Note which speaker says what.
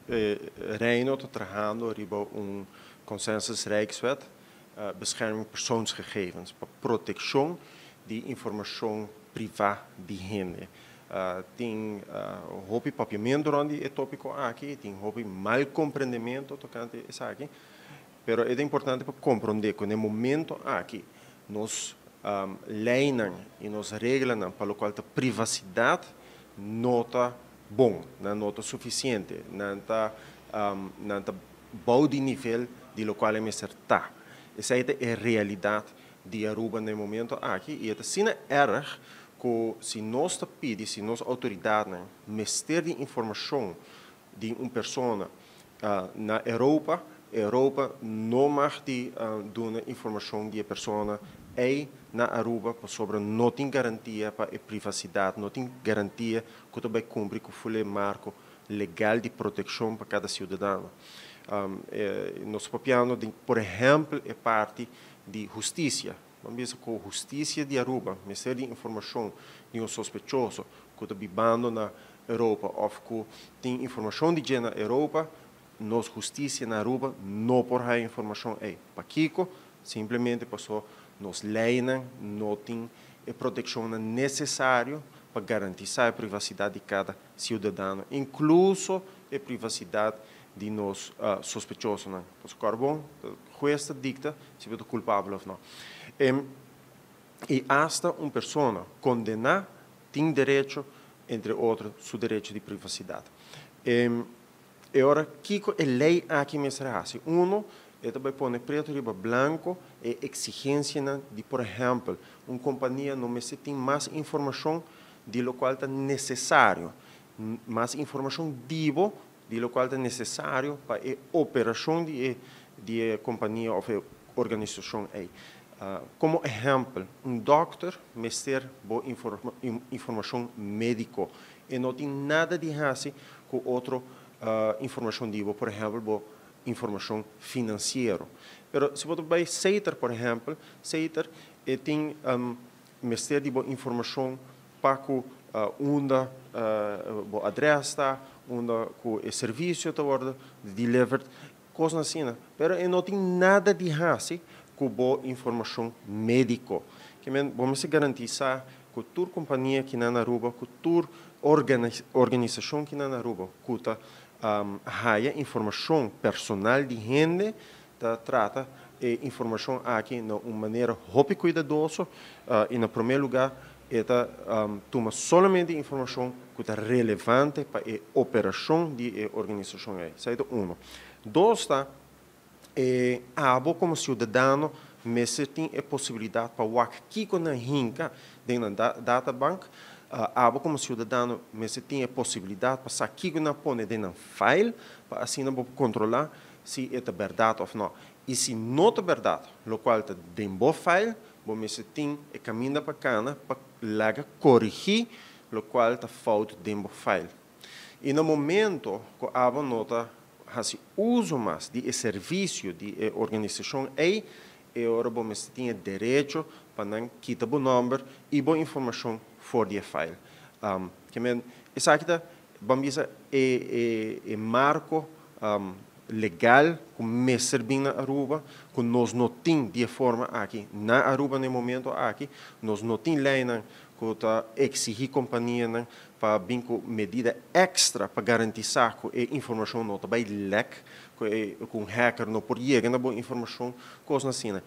Speaker 1: Reino ta trahando riba un consensus Rijkswet bescherming persoonsgegevens pa protekshon di informashon privá di hende. Tin hopi papiamentu rònt di e tópiko aki, tin hopi mal komprendementu tokante esaki, pero e ta importante pa komprondé ku na e momento aki nos leinan i nos reglanan pa lokual ta privasidat no ta bon, nan no ta sufisiente, nan ta bou di nivel di lokual e mester ta. Esei ta e realidat di Aruba na e momento aki i e ta asina erg ku si nos ta pidi, si nos outoridatnan mester di informashon di un persona na Europa, Europa no mag di duna informashon di e persona ei na Aruba pasobra no tin garantia pa e privasidat, no tin garantia ku ta bai kumpli ku ful e marko legal di protekshon pa kada siudadano. Nos ta papiando di por ehèmpel e parti di hustisia. Bo a bisa ku hustisia di Aruba mester di informashon di un sospechoso ku ta bibando na Europa òf ku tin informashon di dje na Europa, nos hustisia na Aruba no por haña informashon ei. Pakiko? Simplemente paso nos leinan no tin e protekshonnan nesesario pa garantisá e privasidat di kada siudadano, inkluso e privasidat di nos sospechosonan. Pasobra kòrda bon, hues ta dikta si bo ta kulpabel òf no. I asta un persona kondená tin derecho, entre otro, su derecho di privasidat. E ora kiko e lei aki mester hasi? Uno, e ta bai pone preto riba blanco e exigencianan di, por ehempel, un compania no mester tin mas informacion di locual ta necesario, mas informacion di bo di locual ta necesario pa e operacion di e compania of e organisacion ei. Como ehempel, un dokter mester bo informacion medico. E no tin nada di hasi cu otro informacion di bo, por ehempel bo informacion financiero. Pero si bo ta bay Setar, por ehempel, Setar e tin mester di bo informacion pa cu unda bo adres ta, unda cu e servicio ta wordo delivered, cosnan asina. Pero e no tin nada di hasi cu bo informacion medico. Ke men bo mester garantisa cu tur compania kinan na Aruba, cu tur organisacion kinan na Aruba cu ta haya informacion personal di hende, ta trata e informacion aki na un manera hopi cuidadoso y na prome lugar e ta tuma solamente informacion cu ta relevante pa e operacion di e organisacion ei. Esei ta uno. Dos ta e abo como ciudadano mester tin e posibilidad pa wak kiko nan hinca den nan databank. Abo como ciudadano mester tin e posibilidad pa sa kiko nan pone den nan file pa asina bo controla si e ta berdad of no. Y si no ta berdad, locual ta den bo file, bo mester tin e caminda pa cana pa laga corigi locual ta fout den bo file. Y na momento cu abo no ta hasi uso mas di e servicio di e organisacion ei, e ora bo mester tin e derecho pa nan kita bo nomber y bo informacion for di e file. Ke men esaki ta, ban bisa, e marco legal cu mester bin na Aruba, cu nos no tin di e forma aki na Aruba na e momento aki. Nos no tin leynan cu ta exigi companianan pa bin cu medida extra pa garantisa cu e informacion no ta bay lek, cu un hacker no por yega na bo informacion, cosnan asina.